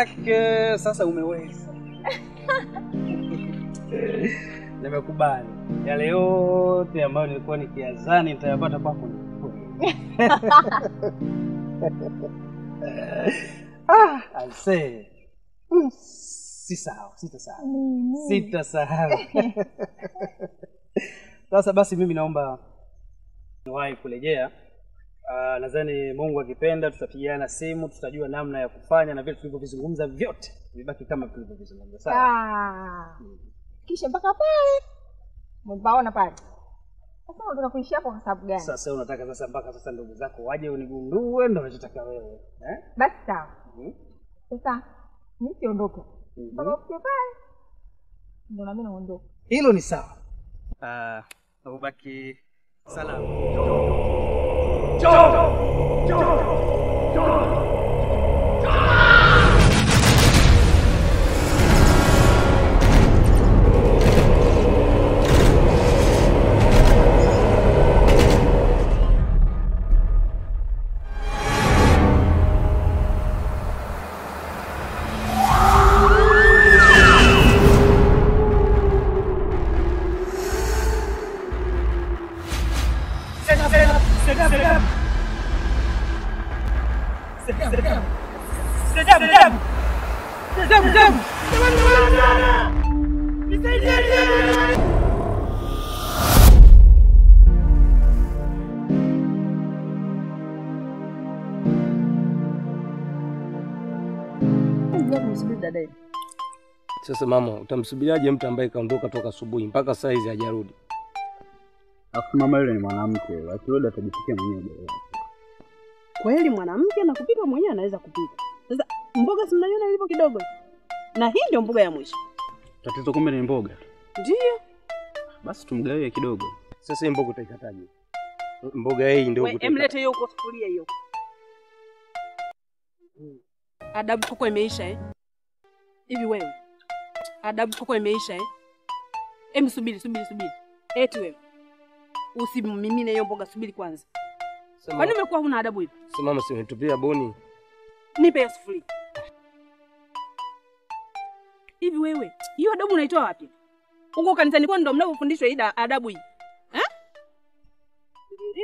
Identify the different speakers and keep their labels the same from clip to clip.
Speaker 1: Manake sasa umeweza. Nimekubali. Yale yote ambayo nilikuwa nikiazani nitayapata kwako. Ah, I say. Sisahau, sitasahau. Sitasahau. Sasa basi mimi naomba niwahi kurejea. Nadhani Mungu akipenda tutapigiana simu, tutajua namna ya kufanya na vile tulivyovizungumza vyote vibaki kama tulivyovizungumza. Sawa?
Speaker 2: Ah. Kisha mpaka pale. Mbaona pale. Sasa unataka kuishi hapo kwa sababu gani?
Speaker 1: Sasa unataka sasa mpaka sasa ndugu zako waje unigundue ndio unachotaka wewe. Eh?
Speaker 2: Basi sawa. Sasa mimi siondoke. Mpaka ufike pale. Ndio na mimi naondoka.
Speaker 1: Hilo ni sawa. Ubaki salama.
Speaker 3: Sasa mama, utamsubiriaje mtu ambaye kaondoka toka asubuhi mpaka saa hizi hajarudi?
Speaker 4: Afu mama yule ni mwanamke, akirudi atajipikia mwenyewe.
Speaker 5: Kweli mwanamke na kupika mwenyewe anaweza kupika. Sasa mboga si mnaiona ilivyo kidogo? Na hii ndio mboga ya mwisho.
Speaker 4: Tatizo kumbe ni mboga.
Speaker 5: Ndio.
Speaker 4: Basi tumgawie kidogo.
Speaker 3: Sasa hii mboga utaikataje? Mboga hii ndio
Speaker 5: utaikata. Emlete hiyo kwa sufuria hiyo. Adabu kwako imeisha eh? Hivi wewe. Adabu kwako imeisha eh? Em, subiri. Eti wewe. Usimimine hiyo mboga, subiri kwanza. Kwani umekuwa huna adabu hivi?
Speaker 3: Si mama, si unitupia boni.
Speaker 5: Nipe hiyo sufuria. Hivi wewe, hiyo adabu unaitoa wapi? Huko kanisani kwa ndo mnapofundishwa hii adabu hii. Eh?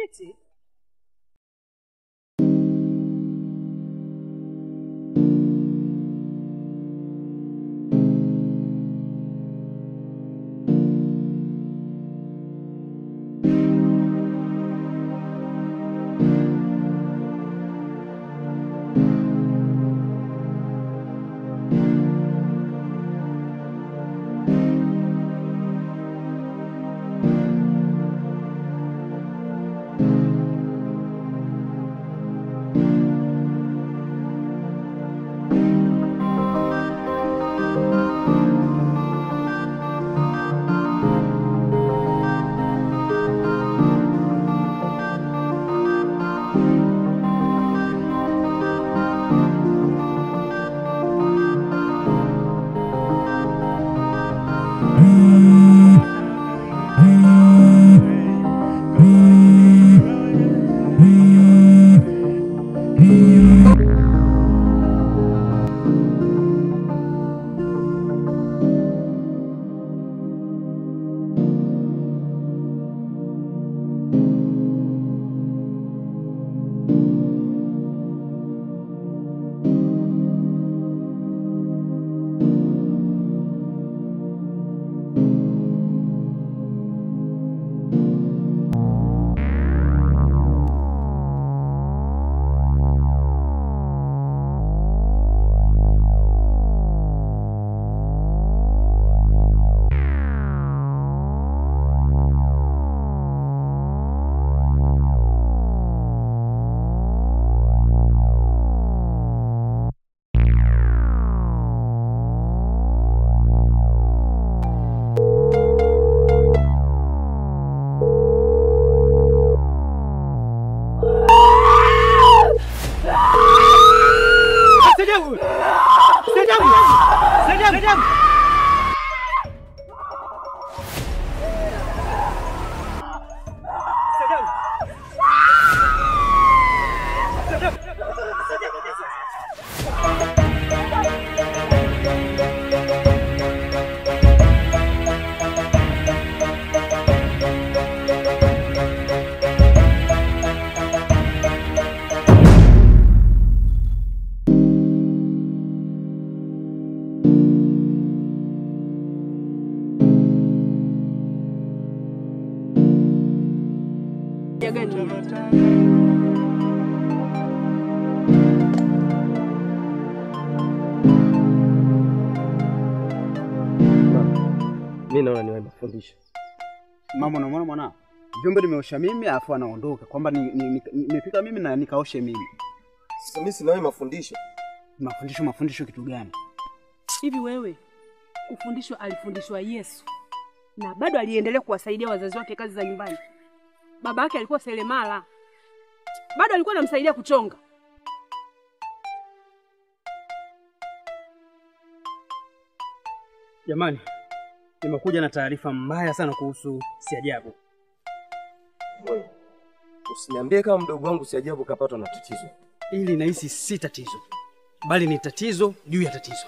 Speaker 5: Eti gani?
Speaker 3: Mimi naona niwe mafundisho.
Speaker 4: Mama, unaona mwana? Vyombo nimeosha mimi alafu anaondoka kwamba nimepika mimi na nikaoshe mimi.
Speaker 3: Sasa mimi sina wewe mafundisho.
Speaker 4: Mafundisho kitu gani?
Speaker 5: Hivi wewe kufundishwa alifundishwa Yesu na bado aliendelea kuwasaidia wazazi wake kazi za nyumbani. Baba yake alikuwa seremala, bado alikuwa anamsaidia kuchonga.
Speaker 1: Jamani, nimekuja na taarifa mbaya sana kuhusu Siajabu.
Speaker 3: Wewe usiniambie kama mdogo wangu Siajabu kapatwa na tatizo.
Speaker 1: Ili nahisi si tatizo, bali ni tatizo juu ya tatizo.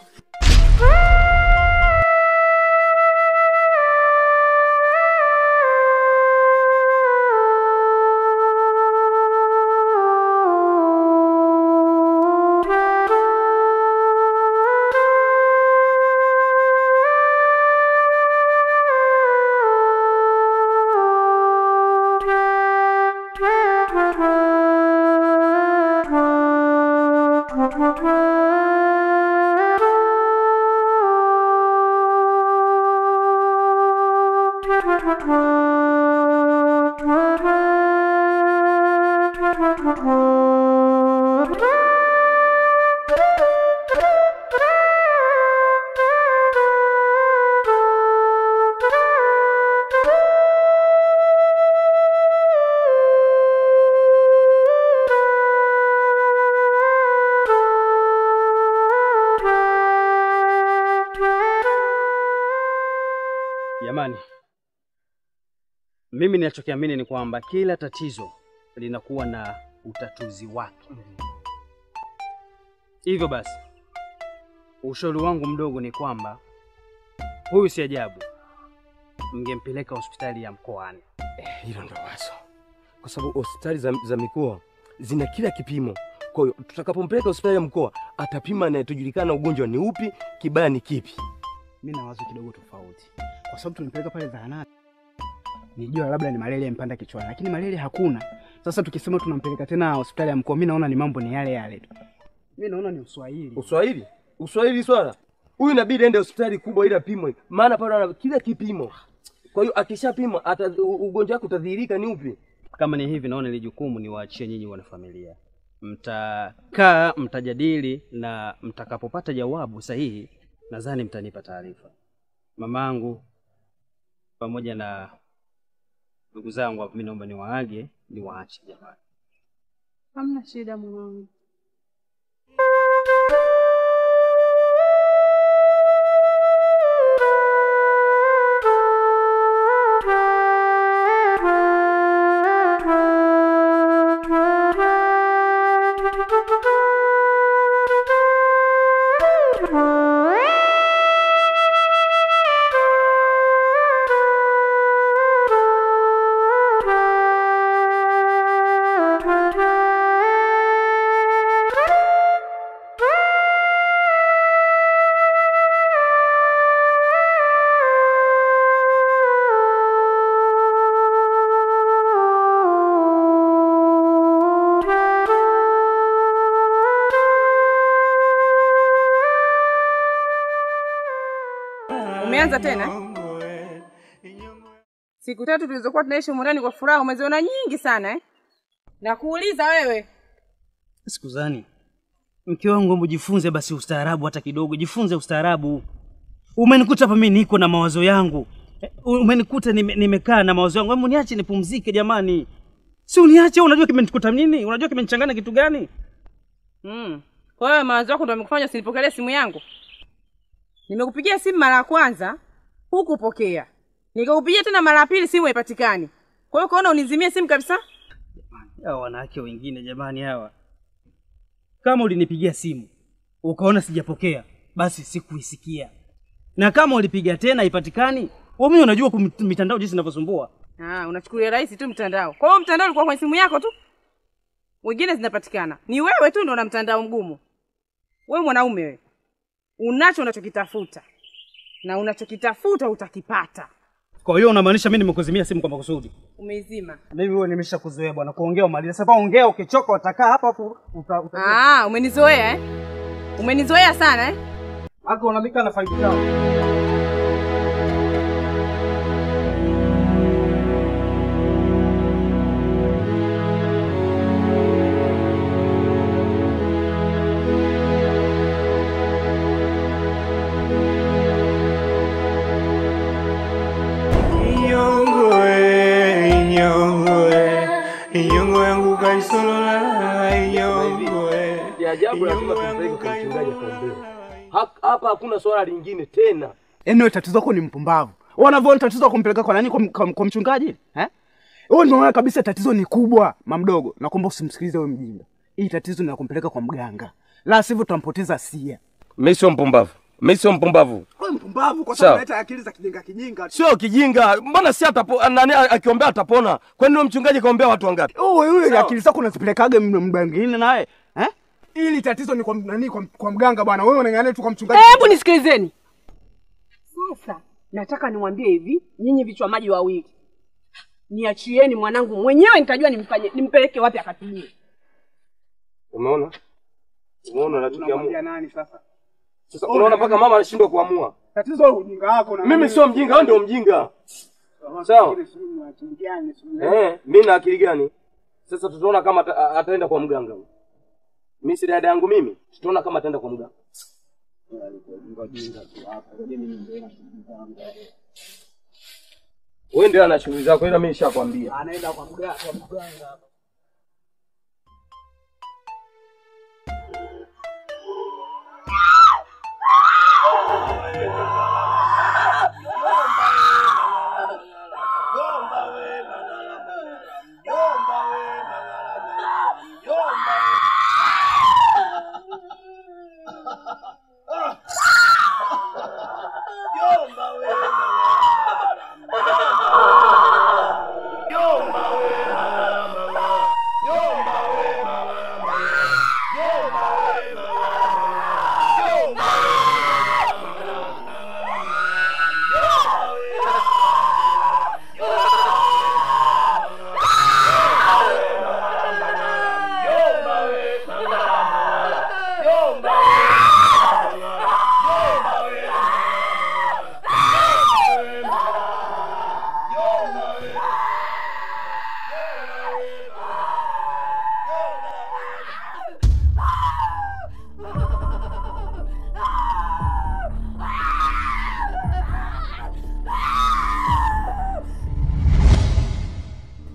Speaker 1: Jamani, mimi ninachokiamini ni kwamba kila tatizo linakuwa na utatuzi wake. Hivyo basi, ushauri wangu mdogo ni kwamba huyu Siajabu mngempeleka hospitali ya mkoani.
Speaker 3: Hilo ndo wazo. Kwa sababu hospitali za mikoa zina kila kipimo. Kwa hiyo tutakapompeleka hospitali ya mkoa atapima na itajulikana ugonjwa ni upi, kibaya ni kipi.
Speaker 4: Mimi na wazo kidogo tofauti. Kwa sababu tulimpeleka pale zahanati, nijua labda ni malaria impanda kichwani, lakini malaria hakuna. Sasa tukisema tunampeleka tena hospitali ya mkoa, mimi naona ni mambo ni yale yale tu. Mimi naona ni uswahili.
Speaker 3: Uswahili? Uswahili swala. Huyu inabidi aende hospitali kubwa ili apimwe. Maana pale ana kila kipimo. Kwa hiyo akishapimwa ugonjwa wake utadhihirika ni upi.
Speaker 1: Kama ni hivi naona ile jukumu ni waachie nyinyi wanafamilia. Mtakaa, mtajadili na mtakapopata jawabu sahihi nadhani mtanipa taarifa. Mamangu pamoja na ndugu zangu hapo, mimi naomba niwaage, niwaache jamani.
Speaker 5: Hamna shida mwanangu.
Speaker 6: Umeanza tena? Siku tatu tulizokuwa tunaishi humu ndani kwa furaha umeziona nyingi sana eh? Nakuuliza wewe.
Speaker 1: Sikuzani. Mke wangu, hebu jifunze basi ustaarabu hata kidogo. Jifunze ustaarabu. Umenikuta hapa mimi niko na mawazo yangu. Umenikuta nimekaa na mawazo yangu. Hebu niache nipumzike jamani. Si uniache, unajua kimenikuta nini? Unajua kimenichanganya kitu gani?
Speaker 6: Kwa hiyo mawazo yako ndio yamekufanya usinipokelee simu yangu? Nimekupigia simu mara ya kwanza, hukupokea. Nikakupigia tena mara ya pili, simu haipatikani. Kwa hiyo ukaona unizimie simu kabisa?
Speaker 1: Jamani, hawa wanawake wengine jamani hawa. Kama ulinipigia simu ukaona sijapokea, basi sikuisikia. Na kama ulipiga tena haipatikani, wewe mwenyewe unajua mitandao jinsi inavyosumbua.
Speaker 6: Ah, unachukulia rahisi tu mtandao. Kwa hiyo mtandao ulikuwa kwenye simu yako tu? Wengine zinapatikana. Ni wewe tu ndio una mtandao mgumu. Wewe mwanaume wewe. Unacho unachokitafuta. Na unachokitafuta utakipata.
Speaker 1: Kwa hiyo unamaanisha mimi nimekuzimia simu kwa makusudi?
Speaker 6: Umeizima.
Speaker 1: Mimi wewe nimeshakuzoea bwana, kuongea umalize. Sasa ongea, ukichoka utakaa hapa hapo
Speaker 6: Ah, umenizoea eh? Umenizoea sana eh?
Speaker 1: Hako unamika na faida yao.
Speaker 3: Ajabu, lazima tumpeleke kwa mchungaji akaombewe. Hapa hakuna swala lingine tena.
Speaker 4: Yaani wewe tatizo lako ni mpumbavu. Wewe unavyoona tatizo lako kumpeleka kwa nani? Kwa mchungaji? Eh? Wewe ndio unaona kabisa tatizo ni kubwa, mamdogo. Naomba usimsikilize wewe mjinga. Hii tatizo ni la kumpeleka kwa mganga. La sivyo tutampoteza Sia.
Speaker 3: Mimi sio mpumbavu. Mimi sio mpumbavu.
Speaker 4: Wewe mpumbavu kwa sababu unaleta akili za kijinga kijinga.
Speaker 3: Sio kijinga. Mbona si atapo nani akiombea atapona? Kwani wewe mchungaji kaombea watu wangapi?
Speaker 4: Wewe akili zako unazipelekaga mgangini naye? Eh? Ili tatizo ni kwa nani? Kwa mganga bwana. Wewe unang'ang'ania tu kwa mchungaji.
Speaker 5: Hebu nisikilizeni. Sasa nataka niwaambie hivi, nyinyi vichwa maji wawili. Niachieni mwanangu mwenyewe, nitajua nimfanye, nimpeleke wapi akatibie.
Speaker 3: Umeona? Umeona anachokiamua.
Speaker 4: Nani sasa?
Speaker 3: Sasa unaona mpaka mama anashindwa kuamua.
Speaker 4: Tatizo wewe ujinga wako na
Speaker 3: mimi sio mjinga, wewe ndio mjinga. Sawa? Mimi na akili gani? Sasa tutaona kama ataenda kwa mganga. Mimi si dada yangu mimi, tutaona kama ataenda kwa mganga. Wewe ndio ana shughuli zako, ila mimi nishakwambia.
Speaker 4: Anaenda kwa mganga, kwa mganga.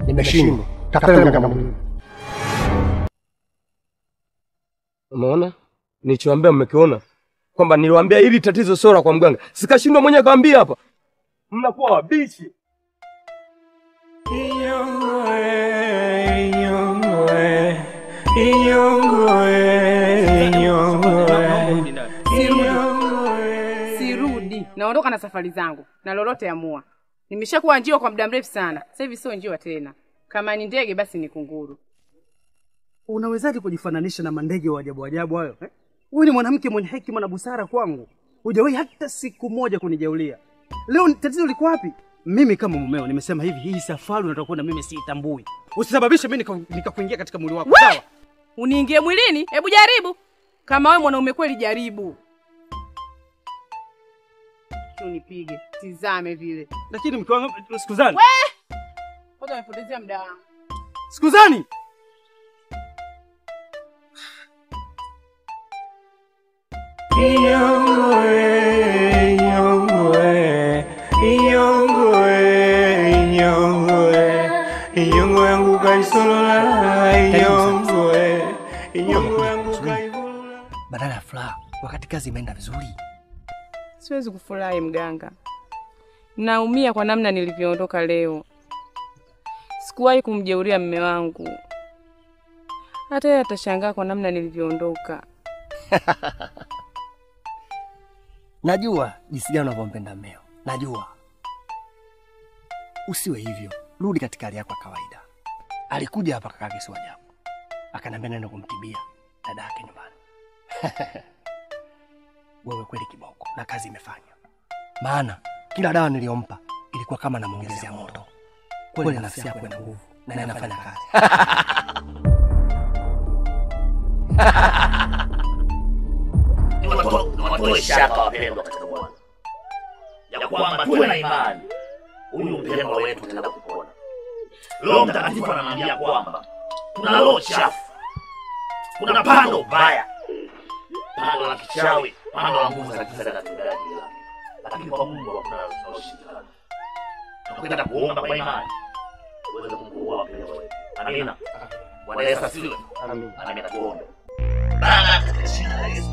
Speaker 3: Nimeshindwa. Tafuta mganga mwingine. Umeona? Nilichoambia mmekiona? Kwamba niliwaambia hili tatizo sio la kwa mganga. Sikashindwa mwenyewe kaambia hapa. Mnakuwa wabishi.
Speaker 6: Sirudi. Naondoka na safari zangu. Na lolote amua. Nimeshakuwa njiwa kwa muda mrefu sana. Sasa hivi sio njiwa tena. Kama ni ndege basi ni kunguru.
Speaker 1: Unawezaje kujifananisha na mandege wa ajabu ajabu hayo? Eh? Wewe ni mwanamke mwenye hekima na busara kwangu. Hujawahi hata siku moja kunijaulia. Leo tatizo liko wapi? Mimi kama mumeo nimesema hivi, hii safari unataka kwenda mimi siitambui. Usisababishe mimi nikakuingia katika mwili wako, sawa?
Speaker 6: Uniingie mwilini? Hebu jaribu. Kama wewe mwanaume kweli jaribu. Unipige, tizame vile.
Speaker 1: Lakini mke wangu sikuzani.
Speaker 6: We! Kwanza umepotezea muda wangu.
Speaker 1: Sikuzani.
Speaker 7: Badala ya furaha wakati kazi imeenda vizuri.
Speaker 6: Siwezi kufurahi mganga. Naumia kwa namna nilivyoondoka leo. Sikuwahi kumjeuria mume wangu. Hata yeye atashangaa kwa namna nilivyoondoka.
Speaker 7: Najua jinsi gani unavyompenda mmeo. Najua. Usiwe hivyo. Rudi katika hali yako ya kawaida. Alikuja hapa kakake si ajabu. Akaniambia nenda kumtibia dada yake nyumbani. Wewe kweli kiboko na kazi imefanya. Maana kila dawa niliyompa Ilikuwa kama namuongezea moto. Kweli nafsi yako ina nguvu na inafanya kazi.
Speaker 8: Niwatoe shaka wapendwa katika Bwana, ya kwamba tuwe na imani huyu mpendwa wetu ataenda kupona. Roho Mtakatifu anamwambia kwamba kuna roho chafu, kuna pando baya, pando la kichawi, pando la nguvu za giza katika yake, lakini kwa Mungu hakuna linaloshindikana. Tunakwenda kuomba kwa imani uweze kumkomboa mpendwa wetu. Amina. Bwana Yesu asifiwe. Amina. Tuombe. Baba, katika jina la Yesu,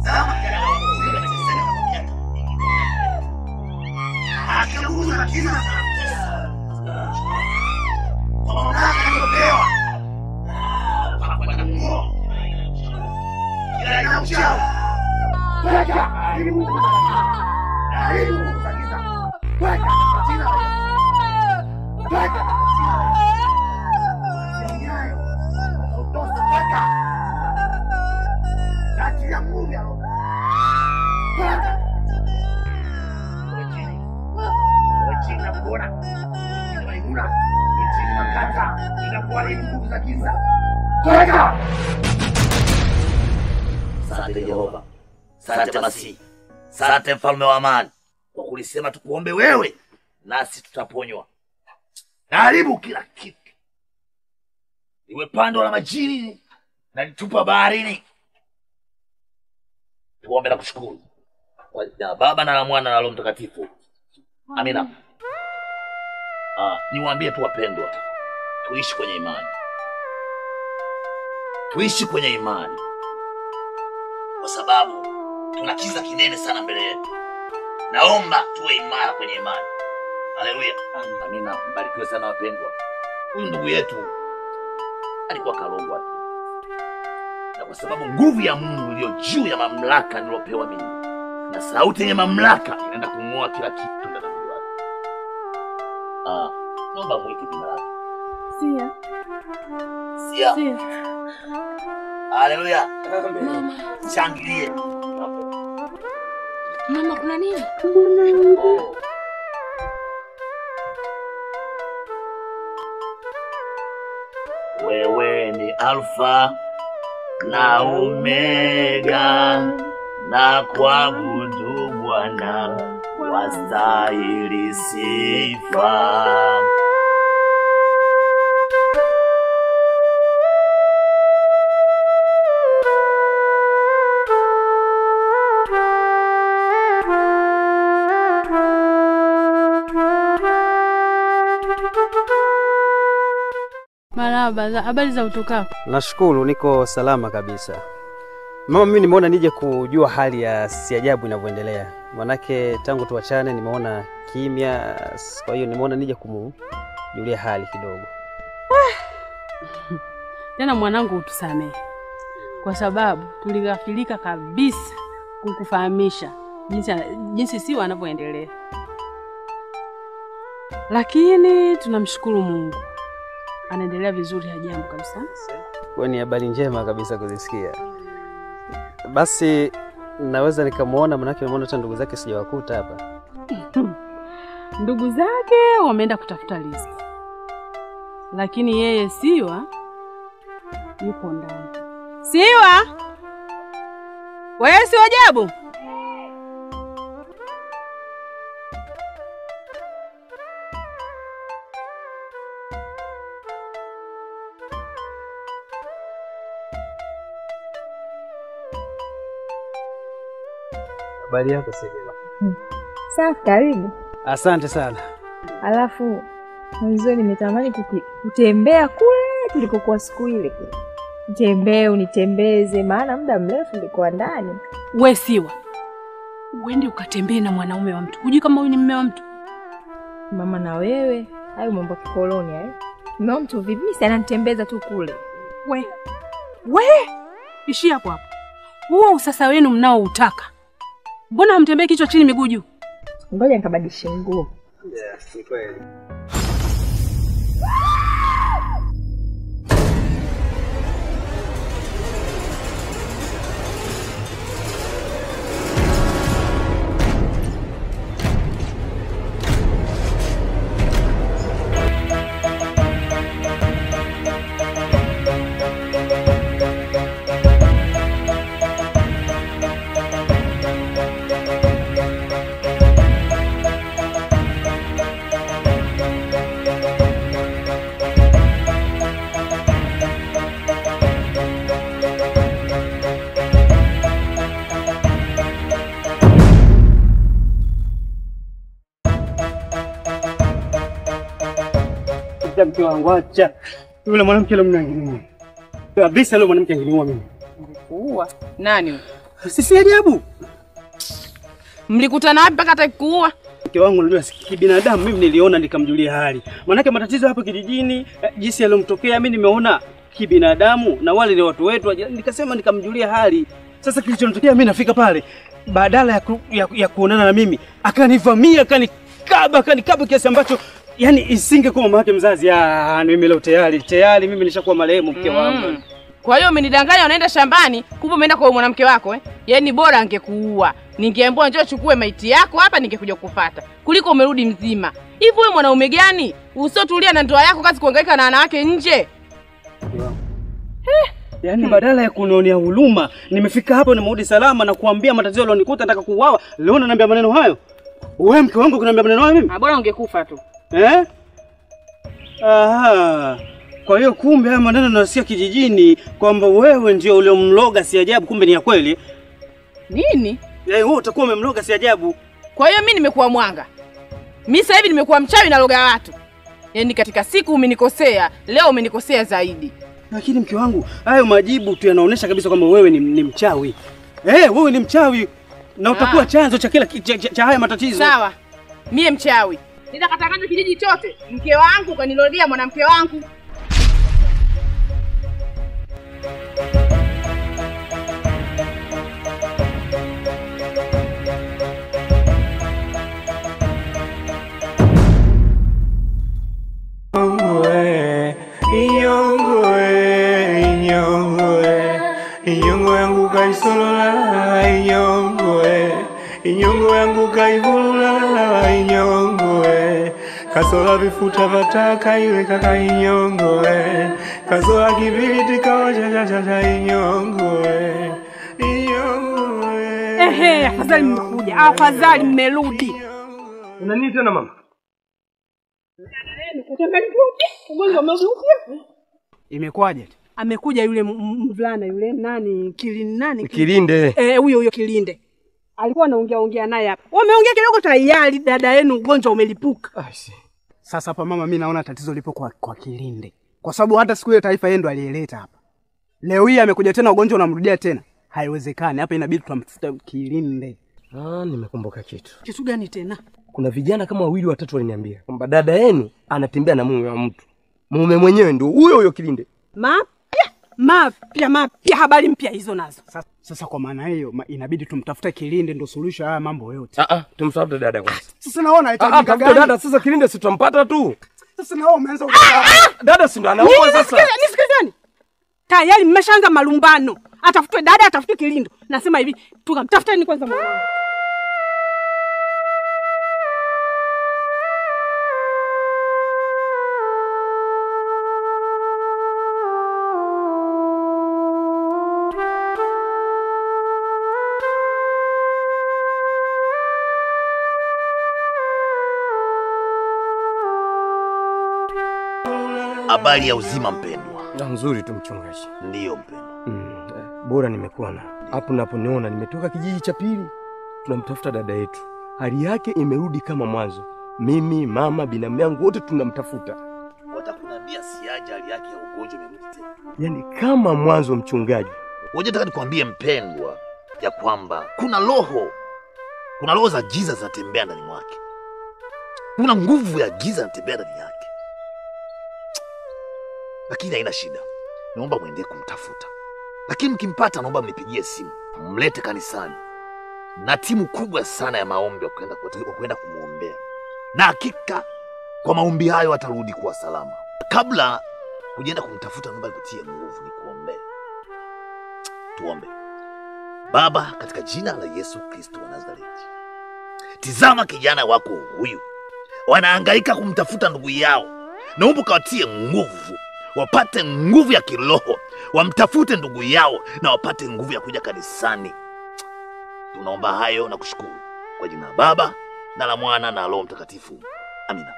Speaker 8: zama kijana wangu huyu ameteseka kwa miaka mingi. Akiguza na giza zinamtesa. Kwa mamlaka aliyopewa tunakwenda kung'oa kila aina ya uchawi. Toka! Haribu nguvu za giza. Haribu nguvu za giza. Toka katika jina la Yesu. Toka katika jina la Yesu. Nyayo. Utosa toka. Achilia nguvu ya Roho. Toka. Chini na kuona. Chini Maimuna. Chini Makata. Inakuharibu nguvu za giza. Toka! Asante Jehova. Asante Masihi. Asante mfalme wa amani. Kwa kulisema tukuombe wewe nasi tutaponywa. Naharibu kila kitu. Iwe pando la majini na nitupa baharini. Tuombe na kushukuru. Kwa jina la Baba na la Mwana na la Roho Mtakatifu. Amina. Niwaambie tu wapendwa, tuishi kwenye imani. Tuishi kwenye imani. Kwa sababu tuna kiza kinene sana mbele yetu. Naomba tuwe imara kwenye imani. Haleluya. Amina. Mbarikiwe sana wapendwa. Huyu ndugu yetu alikuwa karogwa tu. Na kwa sababu nguvu ya Mungu iliyo juu ya mamlaka niliyopewa mimi, na sauti yenye mamlaka inaenda kung'oa kila kitu ndani ya mwili wake. Naomba mwite jina lake.
Speaker 5: Sia.
Speaker 8: Sia.
Speaker 5: Sia.
Speaker 8: Haleluya.
Speaker 5: Mama.
Speaker 8: Shangilie.
Speaker 5: Mama, kuna nini?
Speaker 8: Oh. Wewe ni Alfa na Omega, na kuabudu Bwana wastahili sifa.
Speaker 5: Marhaba, habari za utokapo?
Speaker 1: Nashukuru, niko salama kabisa. Mama, mimi nimeona nije kujua hali ya Siajabu inavyoendelea. Manake tangu tuachane nimeona kimya, kwa hiyo nimeona nije kumujulia hali kidogo.
Speaker 5: Tena mwanangu, utusamehe kwa sababu tulighafilika kabisa kukufahamisha jinsi Siwa anavyoendelea. Lakini tunamshukuru Mungu, anaendelea vizuri, hajambo kabisa.
Speaker 1: Kwa ni habari njema kabisa kuzisikia. Basi naweza nikamuona, manake nimeona hata ndugu zake sijawakuta hapa.
Speaker 5: Ndugu zake wameenda kutafuta riziki, lakini yeye Siwa yuko ndani. Siwa! Wewe si ajabu?
Speaker 1: Habari yako Siwa?
Speaker 2: Safi, karibu.
Speaker 1: Asante sana.
Speaker 2: Alafu mwanzo nimetamani kutembea kule tulikokuwa siku ile. Nitembee, unitembeze, maana muda mrefu nilikuwa ndani.
Speaker 5: We Siwa, uende ukatembee na mwanaume wa mtu. Hujui kama huyu ni mume wa mtu?
Speaker 2: Mama na wewe, hayo mambo ya kikoloni hayo. Mume wa mtu vipi? Mimi si ananitembeza tu kule.
Speaker 5: We, ishia hapo hapo. Huo usasa wenu mnaoutaka. Mbona hamtembei kichwa chini miguu juu?
Speaker 2: Ngoja nikabadilishe nguo.
Speaker 1: Yeah, ni kweli. Acha mke wangu, acha. Yule mwanamke leo mnanginiua. Kabisa leo mwanamke angeniua mimi.
Speaker 6: Kuua? Nani huyo?
Speaker 1: Sisi ajabu.
Speaker 6: Mlikutana wapi mpaka atakuua?
Speaker 1: Mke wangu unajua kibinadamu mimi niliona nikamjulia hali. Maanake matatizo hapo kijijini, jinsi yalomtokea mimi nimeona kibinadamu na wale ni watu wetu, nikasema nikamjulia hali. Sasa kilichotokea mimi nafika pale badala ya kuonana na mimi akanivamia, akanikaba kiasi ambacho yani isingekuwa mama yake mzazi. Mimi leo tayari mimi nishakuwa marehemu mke wangu.
Speaker 6: Kwa hiyo umenidanganya unaenda shambani, kumbe umeenda kwa mwanamke wako eh? Yaani bora angekuua. Ningeambiwa njoo chukue maiti yako hapa ningekuja kukufuata. Kuliko umerudi mzima. Hivi wewe mwanaume gani? Usiotulia na ndoa yako kazi kuhangaika na wanawake nje.
Speaker 1: Yaani badala ya kunionea huruma, nimefika hapo nimerudi salama na kuambia matatizo yalionikuta nataka kuuawa. Leo unaniambia maneno hayo? Wewe mke wangu kuniambia maneno hayo mimi?
Speaker 6: Ah, bora ungekufa tu.
Speaker 1: Eh? Aha. Kwa hiyo kumbe haya maneno nasikia kijijini kwamba wewe ndio uliomloga si ajabu, kumbe ni ya kweli.
Speaker 6: Nini?
Speaker 1: Wewe utakuwa umemloga si ajabu.
Speaker 6: Kwa hiyo mimi nimekuwa mwanga. Mimi sasa hivi nimekuwa mchawi na loga watu. Yaani katika siku umenikosea, leo umenikosea zaidi.
Speaker 1: Lakini mke wangu, hayo majibu tu yanaonyesha kabisa kwamba wewe ni mchawi. Wewe ni mchawi na utakuwa chanzo cha kila cha haya matatizo.
Speaker 6: Sawa. Mie mchawi. Nitakatangaza kijiji chote. Mke wangu kanilodia mwanamke wangu.
Speaker 9: Inyongo yangu kaisolola, inyongo inyongo yangu kaivulula, inyongo kasola vifuta vataka iweka kainyongo kasola kibiriti kawacha cha cha inyongo inyongo.
Speaker 5: Ehe, afadhali mmekuja, afadhali mmerudi.
Speaker 3: Una nini tena mama?
Speaker 5: Ugonjwa umerudi.
Speaker 4: Imekwaje?
Speaker 5: Amekuja yule mvulana yule nani nani
Speaker 3: Kilinde.
Speaker 5: Huyo Kilinde. Alikuwa anaongea naye hapa. Wameongea kidogo tayari dada yenu ugonjwa umelipuka.
Speaker 4: Sasa hapa mama mimi naona tatizo lipo kwa Kilinde. Kwa sababu hata siku ile taarifa yeye ndo alieleta hapa. Leo hii amekuja tena ugonjwa unamrudia tena. Haiwezekani. Hapa inabidi tutamtafuta Kilinde.
Speaker 3: Nimekumbuka kitu.
Speaker 5: Kitu gani tena?
Speaker 3: Kuna vijana kama wawili watatu waliniambia kwamba dada yenu anatembea na mume wa mtu. Mume mwenyewe ndio huyo huyo Kilinde.
Speaker 5: Mapya habari mpya hizo nazo.
Speaker 4: Sasa kwa maana hiyo inabidi tumtafute Kilinde ndio suluhisho haya mambo yote.
Speaker 3: Tumtafute dada kwanza.
Speaker 4: Sasa naona itajiga gani?
Speaker 3: Dada sasa Kilinde si tutampata tu.
Speaker 4: Sasa naona umeanza
Speaker 3: dada si ndo anaoa sasa.
Speaker 5: Nisikilizeni. Tayari mmeshaanza malumbano. Atafutwe dada, atafutwe Kilinde. Nasema hivi, tukamtafuteni kwanza mwanangu.
Speaker 8: Habari ya uzima mpendwa.
Speaker 3: Nzuri tu mchungaji.
Speaker 8: Ndiyo mpendwa.
Speaker 3: Bora nimekuona. Hapo naponiona nimetoka kijiji cha pili. Tunamtafuta dada yetu. Hali yake imerudi kama mwanzo. Mimi, mama, binamu yangu wote tunamtafuta.
Speaker 8: Watakuniambia siaje hali yake ya ugonjwa imerudi tena.
Speaker 3: Yaani kama mwanzo mchungaji.
Speaker 8: Wewe nataka nikwambie mpendwa ya kwamba kuna roho za giza zinatembea ndani mwake. Kuna nguvu ya giza inatembea ndani yake. Lakini haina shida. Naomba muende kumtafuta. Lakini mkimpata naomba mnipigie simu. Mlete kanisani. Na timu kubwa sana ya maombi ya kwenda kumuombea. Na hakika kwa maombi hayo atarudi kuwa salama. Kabla hujaenda kumtafuta naomba nikutie nguvu nikuombee. Tuombe. Baba, katika jina la Yesu Kristo wa Nazareti. Tizama kijana wako huyu. Wanahangaika kumtafuta ndugu yao. Naomba ukawatie nguvu. Wapate nguvu ya kiroho, wamtafute ndugu yao na wapate nguvu ya kuja kanisani. Tunaomba hayo na kushukuru kwa jina la Baba na la Mwana na Roho Mtakatifu. Amina.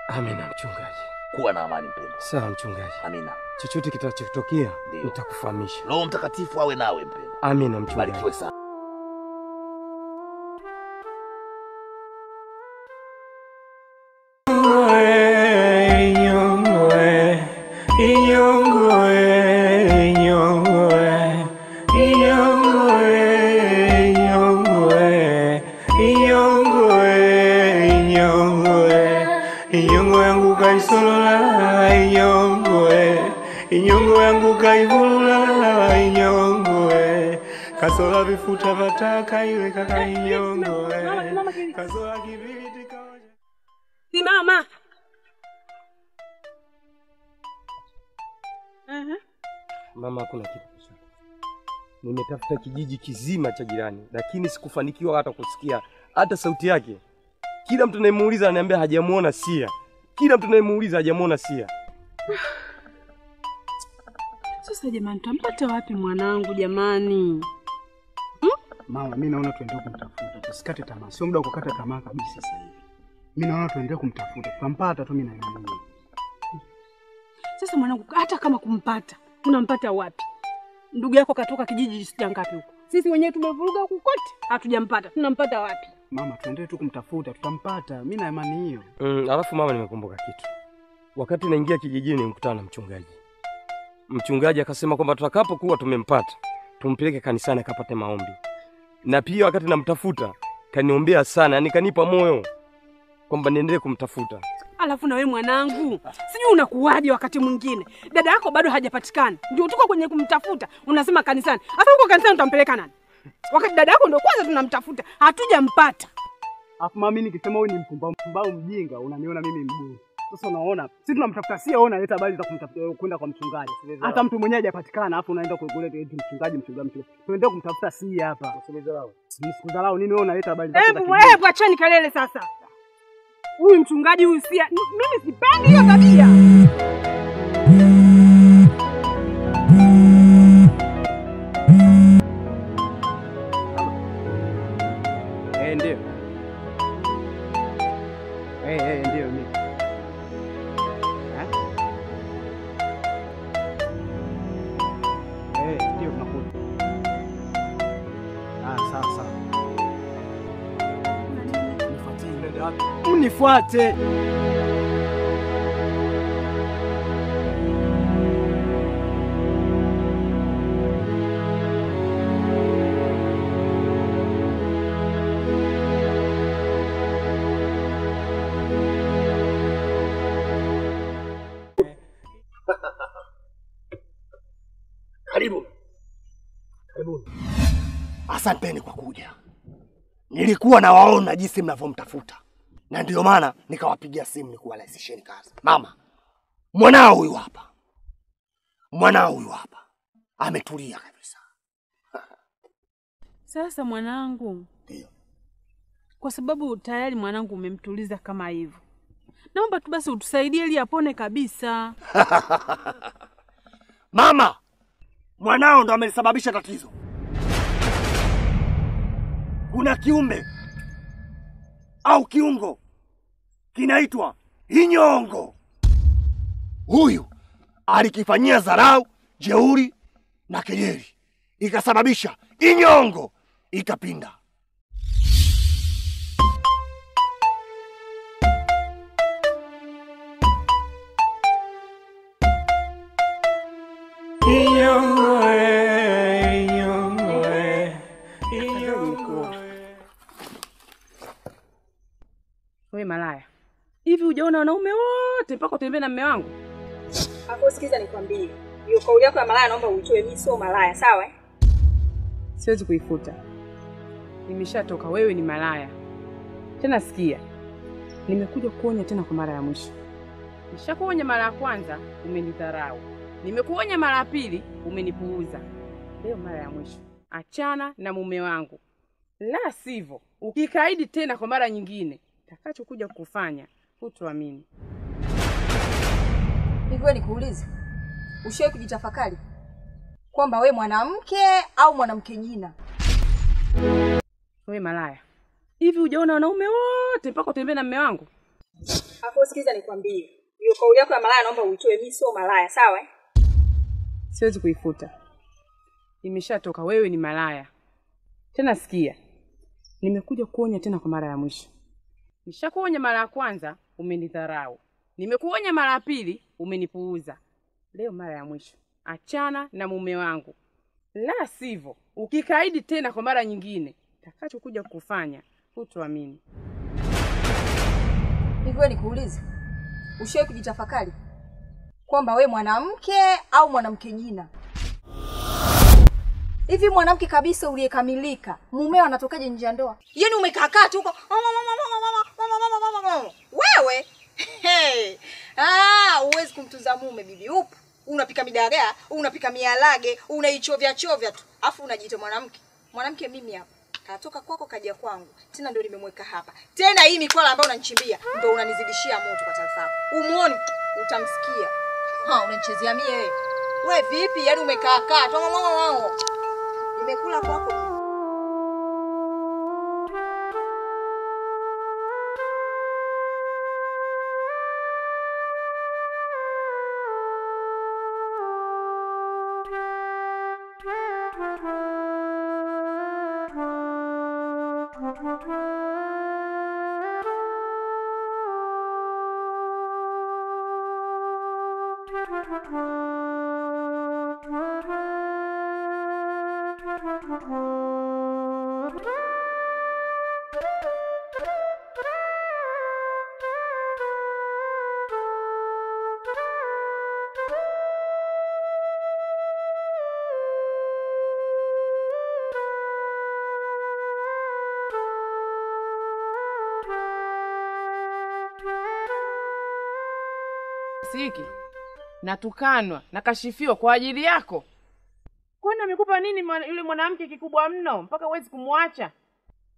Speaker 3: Amina mchungaji.
Speaker 8: Kuwa na amani mpendwa.
Speaker 3: Sawa mchungaji.
Speaker 8: Amina.
Speaker 3: Chochote kitakachotokea nitakufahamisha.
Speaker 8: Roho Mtakatifu awe nawe mpendwa.
Speaker 3: Amina mchungaji.
Speaker 8: Barikiwe sana.
Speaker 9: Inyongo yangu kaisolola inyongo inyongo yangu kaivulula inyongo kasola vifuta vataka iweka kainyongo kasola kibiriti kawaja.
Speaker 5: Simama.
Speaker 3: Mama, hakuna kitu. Nimetafuta kijiji kizima cha jirani, lakini sikufanikiwa hata kusikia hata sauti yake. Kila mtu anayemuuliza ananiambia hajamuona Sia. Kila mtu anayemuuliza hajamuona Sia.
Speaker 5: Sasa jamani, tutampata wapi mwanangu jamani?
Speaker 4: Mama, mimi naona tuendelee kumtafuta. Tusikate tamaa. Sio muda wa kukata tamaa kabisa sasa hivi. Mimi naona tuendelee kumtafuta. Tutampata tu mimi na imani.
Speaker 5: Sasa mwanangu, hata kama kumpata, unampata wapi? Ndugu yako katoka kijiji sija ngapi huko. Sisi wenyewe tumevuruga huko kote, hatujampata. Tunampata wapi?
Speaker 4: Mama, tuendelee tu kumtafuta, tutampata. Mimi na imani hiyo.
Speaker 3: Alafu mama, nimekumbuka kitu. Wakati naingia kijijini nilikutana na mchungaji. Mchungaji akasema kwamba tutakapokuwa tumempata, tumpeleke kanisani akapate maombi. Na pia wakati namtafuta, kaniombea sana, yani kanipa moyo kwamba niendelee kumtafuta.
Speaker 5: Alafu na wewe mwanangu, sijui unakuwaje wakati mwingine. Dada yako bado hajapatikana. Ndio tuko kwenye kumtafuta, unasema kanisani. Sasa huko kanisani utampeleka nani? Wakati dada yako ndio kwanza tunamtafuta, hatujampata.
Speaker 4: Alafu mama, mimi nikisema wewe ni mpumbavu mjinga, unaniona mimi mguu. Sasa unaona, sisi tunamtafuta Sia, wewe unaleta habari za kumtafuta kwenda kwa mchungaji. Hata mtu mwenyewe hajapatikana, alafu unaenda kuleta eti mchungaji. Tuendelee kumtafuta Sia hapa. Usikudharau. Usikudharau nini wewe unaleta habari za?
Speaker 5: Hebu acheni kelele sasa. Huyu mchungaji huyu Sia, mimi sipendi hiyo tabia.
Speaker 4: Ndio. Ndio mimi. Ndio tunakuja. Sawa sawa. Unifuate.
Speaker 7: Karibu. Karibu. Asanteni kwa kuja. Nilikuwa nawaona jinsi mnavyomtafuta. Na ndio maana nikawapigia simu nikuwarahisisheni kazi. Mama, mwanao huyu hapa. Mwanao huyu hapa. Ametulia kabisa.
Speaker 5: Sasa mwanangu. Ndio. Kwa sababu tayari mwanangu umemtuliza kama hivyo. Naomba tu basi utusaidie ili apone kabisa.
Speaker 7: Mama, mwanao ndo amelisababisha tatizo. Kuna kiumbe au kiungo kinaitwa inyongo. Huyu alikifanyia dharau, jeuri na kejeli, ikasababisha inyongo ikapinda.
Speaker 9: Inyongo, inyongo, inyongo.
Speaker 6: Wewe malaya. Hivi hujaona wanaume wote mpaka utembee na mume wangu?
Speaker 2: Hapo sikiza nikwambie. Hiyo kauli yako ya malaya naomba uitoe, mimi sio malaya, sawa eh?
Speaker 6: Siwezi kuifuta. Nimeshatoka, wewe ni malaya. Tena sikia. Nimekuja kuonya tena kwa mara ya mwisho. Nishakuonya mara ya kwanza, umenidharau. Nimekuonya mara ya pili, umenipuuza. Leo mara ya mwisho. Achana na mume wangu. La sivyo, ukikaidi tena kwa mara nyingine, nitakachokuja kukufanya hutoamini.
Speaker 10: Hivi wewe nikuulize, ushawahi kujitafakari kwamba we mwanamke au mwanamke jina?
Speaker 6: Wewe malaya. Hivi hujaona wanaume wote mpaka utembee na mume wangu?
Speaker 2: Hapo sikiza nikwambie. Hiyo kauli yako ya malaya naomba uitoe, mimi sio malaya, sawa eh?
Speaker 6: Siwezi kuifuta. Nimeshatoka, wewe ni malaya. Tena sikia. Nimekuja kuonya tena kwa mara ya mwisho. Nishakuonya mara ya kwanza, umenidharau. Nimekuonya mara ya pili, umenipuuza. Leo mara ya mwisho. Achana na mume wangu. La sivyo, ukikaidi tena kwa mara nyingine, nitakachokuja kukufanya hutoamini.
Speaker 10: Hivi wewe nikuulize, Ushawahi kujitafakari kwamba we mwanamke au mwanamke jina? Hivi mwanamke kabisa uliyekamilika, mumeo anatokaje nje ya ndoa? Yaani umekaa kaa tu huko. Wewe? Hey. Ah, huwezi kumtunza mume bibi. Upo. Unapika midagaa, unapika mialage, unaichovya chovya tu. Afu unajiita mwanamke. Mwanamke mimi hapa. Katoka kwako kaja kwangu. Tena ndio nimemweka hapa. Tena hii mikwala ambayo unanichimbia ndio unanizidishia moto kwa taarifa yako. Umuone utamsikia. Ha, unanichezea mie wewe. Wewe vipi? Yaani umekaa kaa tu. Nimekula kwako.
Speaker 6: Siki natukanwa nakashifiwa kwa ajili yako. Kwani amekupa nini yule mwanamke kikubwa mno mpaka huwezi kumwacha?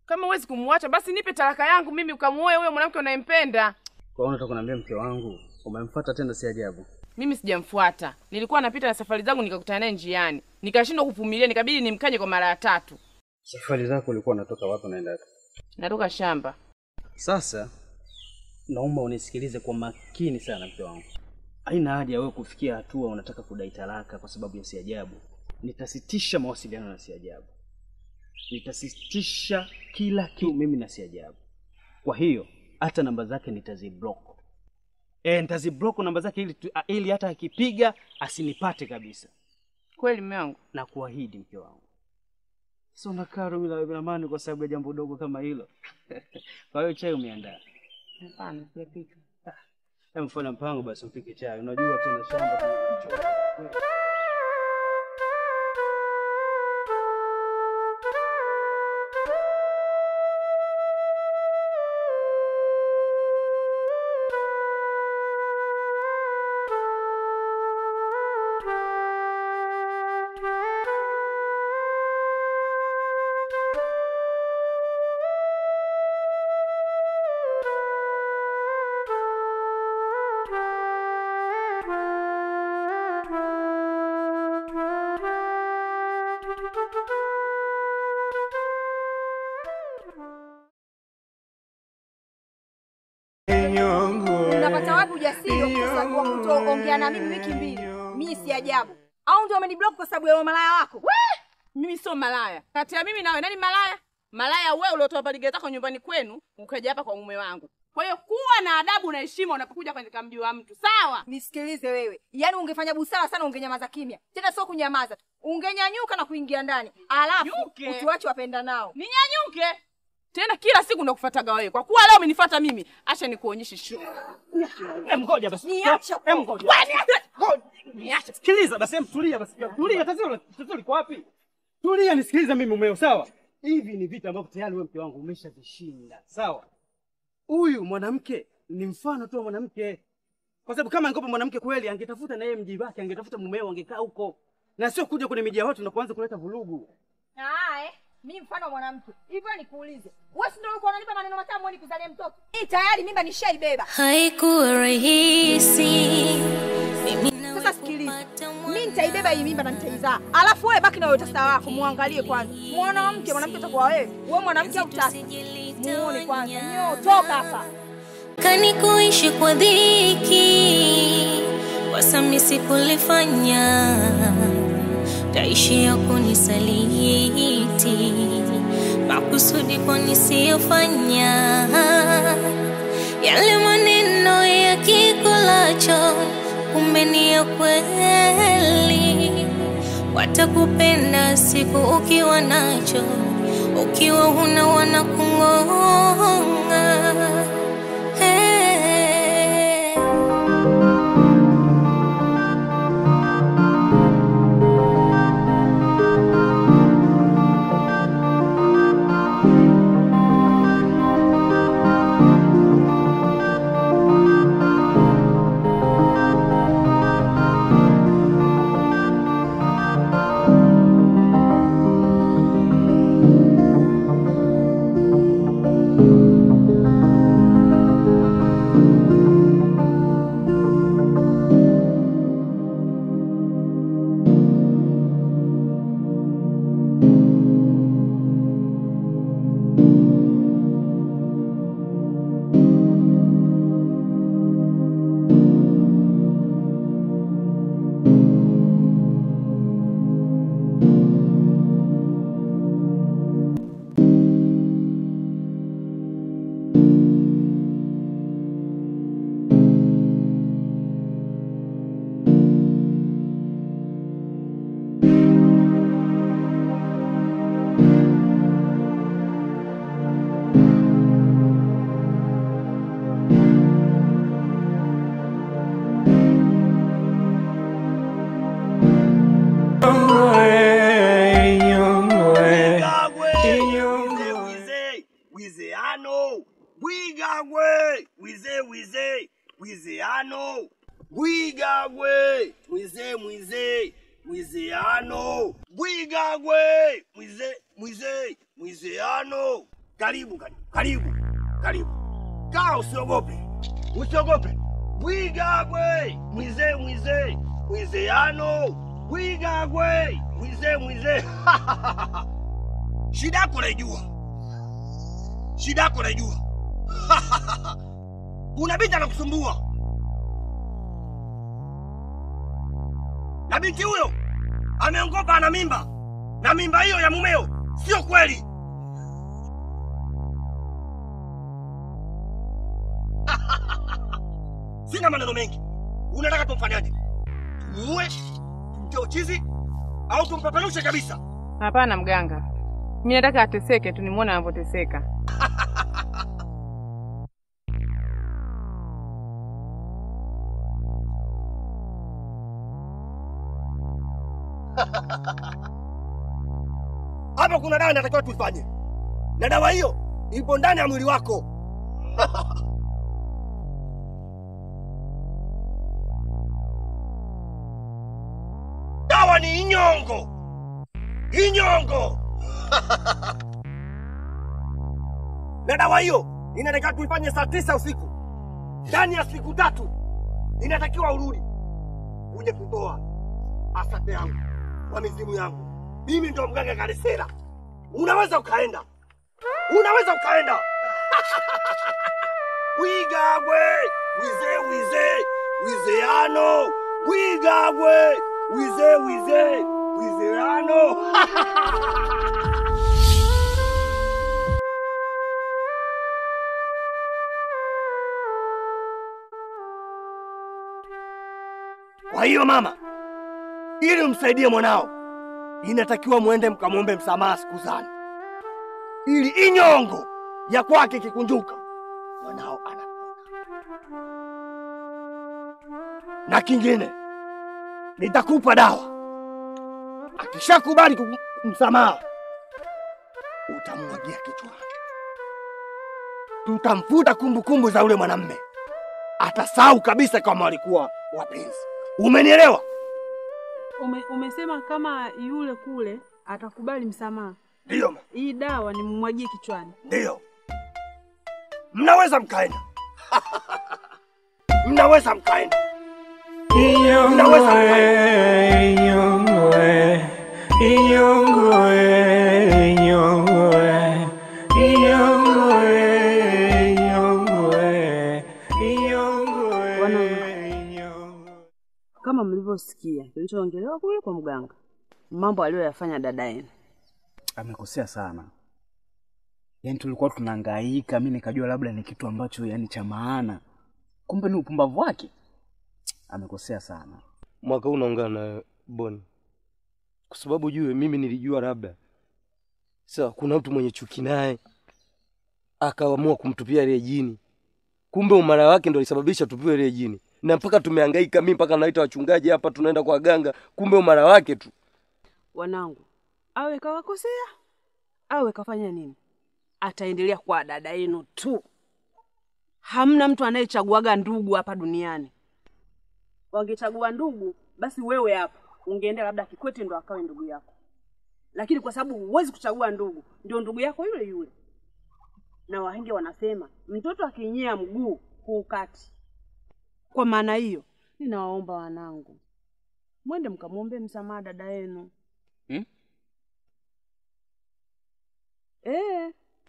Speaker 6: Kama huwezi kumwacha basi nipe talaka yangu mimi ukamuoe huyo mwanamke unayempenda.
Speaker 1: Kwa hiyo unataka kuniambia mke wangu umemfuata tena? Si ajabu.
Speaker 6: Mimi sijamfuata. Nilikuwa napita na safari zangu nikakutana naye njiani. Nikashindwa kuvumilia nikabidi nimkanye kwa mara ya tatu.
Speaker 1: Safari zako ulikuwa unatoka wapi unaenda wapi?
Speaker 6: Natoka shamba.
Speaker 1: Sasa naomba unisikilize kwa makini sana mke wangu. Haina haja wewe kufikia hatua unataka kudai talaka kwa sababu ya si ajabu. Nitasitisha mawasiliano na si ajabu. Nitasitisha kila kitu mimi na si ajabu. Kwa hiyo hata namba zake nitaziblock. Nitaziblock namba zake ili hata akipiga asinipate kabisa.
Speaker 6: Kweli mume wangu?
Speaker 1: Na kuahidi mke wangu. Sio unakaa bila amani kwa sababu ya jambo dogo kama hilo. Kwa hiyo chai umeandaa?
Speaker 6: Hapana, sijapika.
Speaker 1: Hebu fanya mpango basi upike chai. Unajua tena shamba tunachoka.
Speaker 10: Unapata wapi ujasiri wa kutoongea na mimi wiki mbili? Mimi si ajabu. Au ndio umeniblock kwa sababu ya malaya wako?
Speaker 6: We! Mimi sio malaya. Kati ya mimi na wewe nani malaya? Malaya wewe uliotoa paliga zako nyumbani kwenu ukaja hapa kwa mume wangu. Kwa hiyo kuwa na adabu na heshima unapokuja kwenye mji wa mtu. Sawa?
Speaker 10: Nisikilize wewe. Yaani ungefanya busara sana ungenyamaza kimya. Tena sio kunyamaza. Ungenyanyuka na kuingia ndani. Alafu utuache wapenda nao.
Speaker 6: Ninyanyuke. Tena kila siku nakufuataga wewe. Kwa kuwa leo umenifuata mimi, acha nikuonyeshe show.
Speaker 1: Ngoja basi.
Speaker 10: Niache.
Speaker 1: Ngoja. Niache. Sikiliza basi, tulia basi. Tulia, tatizo liko wapi? Tulia nisikilize mimi mumeo, sawa? Hivi ni vita ambavyo tayari wewe mke wangu umeshavishinda, sawa? Huyu mwanamke ni mfano tu wa mwanamke. Kwa sababu kama angekuwa mwanamke kweli angetafuta na yeye mji wake, angetafuta mumeo, angekaa huko. Na sio kuja kwenye miji ya watu na kuanza kuleta vurugu.
Speaker 10: Mimi mfano mwanamke. Hivyo nikuulize. Wewe si ndio ulikuwa unanipa maneno matamu wewe nikuzalie mtoto? Hii tayari mimba nishaibeba.
Speaker 11: Haikuwa rahisi.
Speaker 10: Sasa sikiliza. Mimi nitaibeba hii mimba na nitaizaa. Alafu wewe baki na wewe tasa wako muangalie kwanza. Mwanamke, mwanamke utakuwa wewe. Wewe mwanamke au tasa? Muone kwanza. Nyo toka hapa.
Speaker 11: Kani kuishi kwa dhiki. Kwa sami sikulifanya. Taishia kunisaliti. Makusudi kwa nisiyofanya. Yale maneno ya kikulacho kumbe ni ya kweli. Watakupenda siku ukiwa nacho, ukiwa huna wanakungonga. Hey.
Speaker 7: Bwigagwe, mwize mwize, mwizeano. Bwigagwe, mwize mwize, mwizeano. Bwigagwe, mwize mwize, mwizeano. Karibu karibu, karibu, karibu. Kaa usiogope. Usiogope. Bwigagwe, mwize mwize, mwizeano. Bwigagwe, mwize mwize. Shida yako naijua. Shida yako naijua. Kuna binti anakusumbua. Na binti huyo ameongopa ana mimba. Na mimba hiyo ya mumeo sio kweli. Sina maneno mengi. Unataka tumfanyaje? Tumuue, tumtie uchizi au tumpeperushe kabisa?
Speaker 6: Hapana mganga. Mimi nataka ateseke tu nimuone anavyoteseka.
Speaker 7: Hapa kuna dawa inatakiwa tuifanye. Na dawa hiyo ipo ndani ya mwili wako. Dawa ni inyongo. Inyongo. Na dawa hiyo inatakiwa tuifanye saa 9 usiku. Ndani ya siku 3 inatakiwa urudi uje kutoa asante yangu kwa mizimu yangu. Mimi ndo mganga Kalesera. Unaweza ukaenda. Unaweza ukaenda. Wigagwe, wize wize, wizeano. Wigagwe, wize wize, wizeano. Kwa hiyo mama, ili umsaidie mwanao, inatakiwa muende mkamwombe msamaha siku zani, ili inyongo ya kwake ikikunjuka mwanao anapona. Na kingine, nitakupa dawa. Akishakubali msamaha, utamwagia kichwani. Tutamfuta kumbukumbu za ule mwanamme. Atasahau kabisa kama walikuwa wapenzi. Umenielewa?
Speaker 5: Umesema kama yule kule atakubali msamaha.
Speaker 7: Ndio.
Speaker 5: Hii dawa ni mmwagie kichwani.
Speaker 7: Ndio. Mnaweza mkaenda. Mnaweza mkaenda. Mnaweza mkaenda.
Speaker 9: Inyongo, inyongo, inyongo, inyongo, inyongo.
Speaker 5: Kama mlivyosikia kilichoongelewa kule kwa mganga, mambo aliyoyafanya dada yenu.
Speaker 4: Amekosea sana. Yaani tulikuwa tunahangaika, mimi nikajua labda ni kitu ambacho yani cha maana. Kumbe ni upumbavu wake. Amekosea sana.
Speaker 3: Mwaka huu naungana na Boni. Kwa sababu jue mimi nilijua labda sasa kuna mtu mwenye chuki naye akaamua kumtupia ile jini. Kumbe umara wake ndio alisababisha tupiwe ile jini. Na mpaka tumehangaika, mimi mpaka naita wachungaji hapa, tunaenda kwa waganga, kumbe umara wake tu.
Speaker 5: Wanangu, awe kawakosea, awe kafanya nini, ataendelea kwa dada yenu tu. Hamna mtu anayechaguaga ndugu hapa duniani. Wangechagua ndugu, basi wewe hapa ungeenda labda Kikwete ndo akawe ndugu yako. Lakini kwa sababu huwezi kuchagua ndugu, ndio ndugu yako yule yule. Na wahenge wanasema mtoto akinyea mguu huukati. Kwa maana hiyo, ninawaomba wanangu, mwende mkamwombe msamaha dada yenu.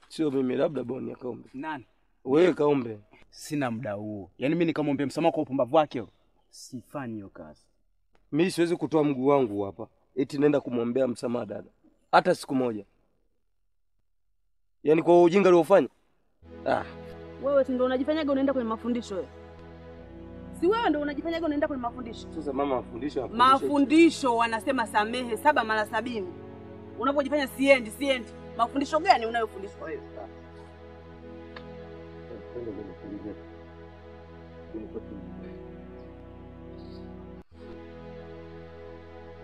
Speaker 3: Sio mimi, labda Boni akaombe.
Speaker 4: Nani?
Speaker 3: Wewe kaombe.
Speaker 4: Sina muda huo. Yaani mimi nikamwombe msamaha kwa upumbavu wake? Sifanyi hiyo kazi.
Speaker 3: Mimi siwezi kutoa mguu wangu hapa eti naenda kumwombea msamaha dada. Hata siku moja. Yaani kwa ujinga uliofanya? Ah.
Speaker 5: Wewe si ndio unajifanyaga unaenda kwenye mafundisho wewe? Si wewe ndio unajifanyaga unaenda kwenye mafundisho?
Speaker 3: Sasa mama, mafundisho
Speaker 5: mafundisho wanasema samehe 7 mara 70. Unapojifanya siendi siendi, mafundisho gani unayofundishwa wewe?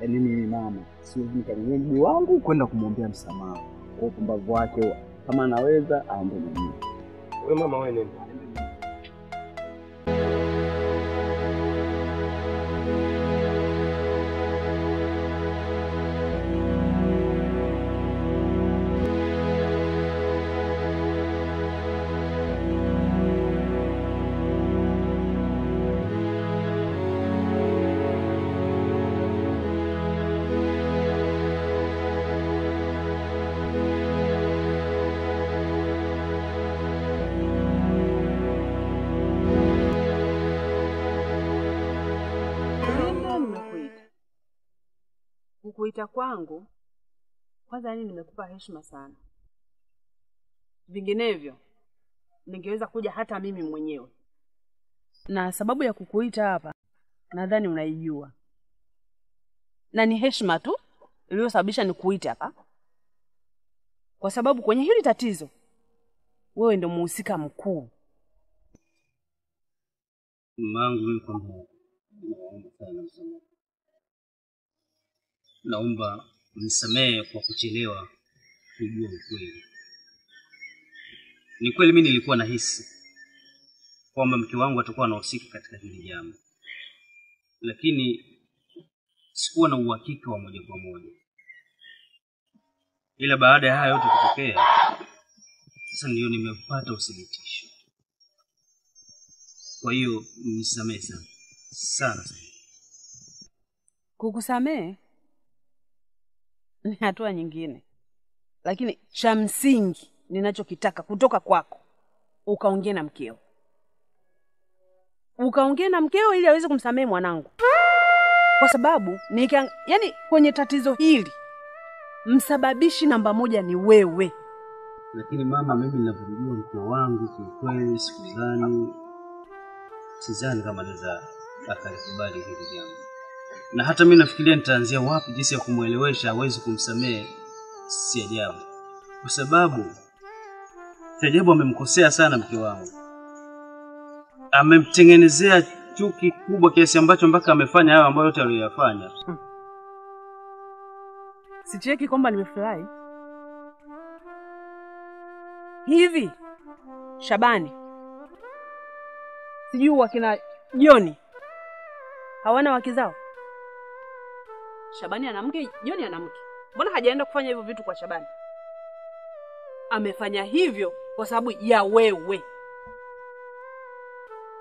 Speaker 4: Yaani mimi mama, siwezi nikanyanyua mguu wangu kwenda kumwombea msamaha kwa upumbavu wake. Kama anaweza aombe mwenyewe.
Speaker 3: Wewe mama, wewe nenda.
Speaker 5: Kukuita kwangu kwanza, yani nimekupa heshima sana. Vinginevyo ningeweza kuja hata mimi mwenyewe. Na sababu ya kukuita hapa nadhani unaijua. Na ni heshima tu iliyosababisha nikuite hapa. Kwa sababu kwenye hili tatizo wewe ndio muhusika mkuu.
Speaker 1: Mamangu, mimi kwamba naomba sana msamaha. Naomba mnisamehe kwa kuchelewa kujua ukweli. Ni kweli mimi nilikuwa nahisi kwamba mke wangu atakuwa anahusika katika hili jambo, lakini sikuwa na uhakika wa moja kwa moja. Ila baada ya haya yote kutokea, sasa ndio nimepata uthibitisho. Kwa hiyo nisamehe sana sana sana.
Speaker 5: Kukusamehe ni hatua nyingine, lakini cha msingi ninachokitaka kutoka kwako, ukaongee na mkeo. Ukaongee na mkeo ili aweze kumsamehe mwanangu. Kwa sababu yani kwenye tatizo hili msababishi namba moja ni wewe.
Speaker 1: Lakini mama, mimi ninavyomjua mke wangu kiukweli sidhani kama anaweza akalikubali hili jambo. Na hata mimi nafikiria nitaanzia wapi jinsi ya kumuelewesha aweze kumsamehe si ajabu. Kwa sababu si ajabu amemkosea sana mke wangu. Amemtengenezea chuki kubwa kiasi ambacho mpaka amefanya hayo ambayo yote aliyoyafanya.
Speaker 5: Sicheki kwamba nimefurahi. Hivi Shabani, sijui wakina Joni hawana wake zao? Shabani ana mke, Joni ana mke. Mbona hajaenda kufanya hivyo vitu kwa Shabani? Amefanya hivyo kwa sababu ya wewe.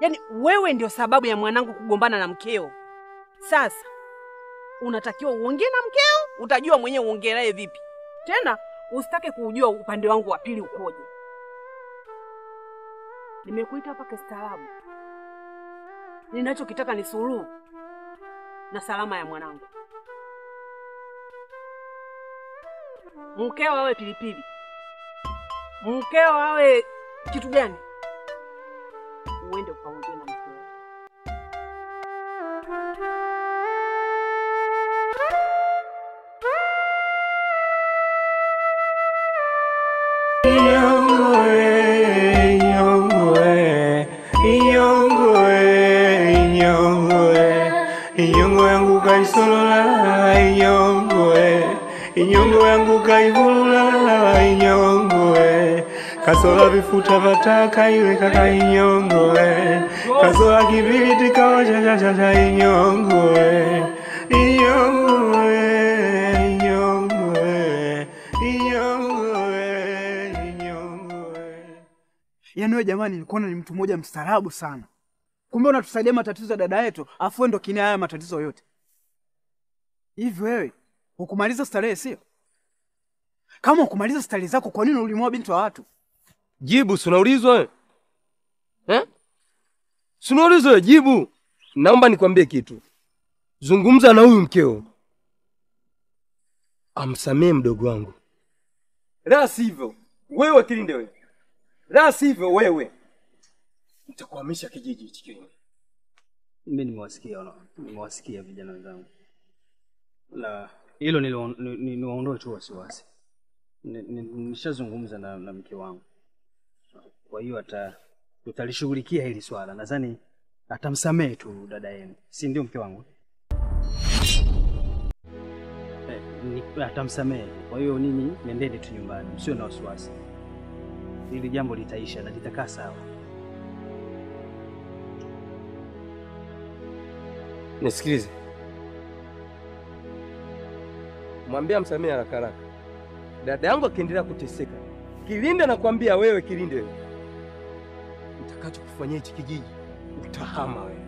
Speaker 5: Yaani wewe ndio sababu ya mwanangu kugombana na mkeo. Sasa unatakiwa uongee na mkeo, utajua mwenyewe uongee naye vipi. Tena usitake kujua upande wangu wa pili ukoje. Nimekuita hapa kistaarabu. Ninachokitaka ni suluhu na salama ya mwanangu. Mkeo awe pilipili, mkeo awe kitu gani, uende ukaongee na mkeo.
Speaker 9: Inyongo yangu kaisolola, inyongo inyongo yangu kaivulula, inyongo kasola vifuta vataka iweka kainyongo kasola kibiriti kawacha cha inyongo inyongo inyongo inyongo inyongo.
Speaker 4: Yaani wewe jamani, nilikuwa ni mtu mmoja mstaarabu sana. Kumbe unatusaidia matatizo ya dada yetu, afu ndo kina haya matatizo yote. Hivi wewe hukumaliza starehe sio? Kama hukumaliza starehe zako, kwa nini ulimwoa binti wa watu?
Speaker 3: Jibu, si unaulizwa wewe? Eh? Si unaulizwa, jibu. Naomba nikwambie kitu. Zungumza na huyu mkeo. Amsamee mdogo wangu. La sivyo, wewe Kilinde wewe. La sivyo wewe. Nitakuhamisha kijiji hichi Kilinde.
Speaker 1: Mimi nimewasikia vijana wenzangu. La hilo niwaondoe tu wasiwasi. Nishazungumza na mke wangu. Kwa hiyo tutalishughulikia hili swala. Nadhani atamsamehe tu dada yenu. Si ndio mke wangu? Atamsamehe. Kwa hiyo nini, nendeni tu nyumbani, msio na wasiwasi. Hili jambo litaisha na litakaa sawa.
Speaker 3: Nisikilize. Mwambie amsamehe haraka haraka. Dada yangu akiendelea kuteseka, Kilinde nakwambia wewe Kilinde wewe, nitakachokufanyia hichi kijiji utahama wewe.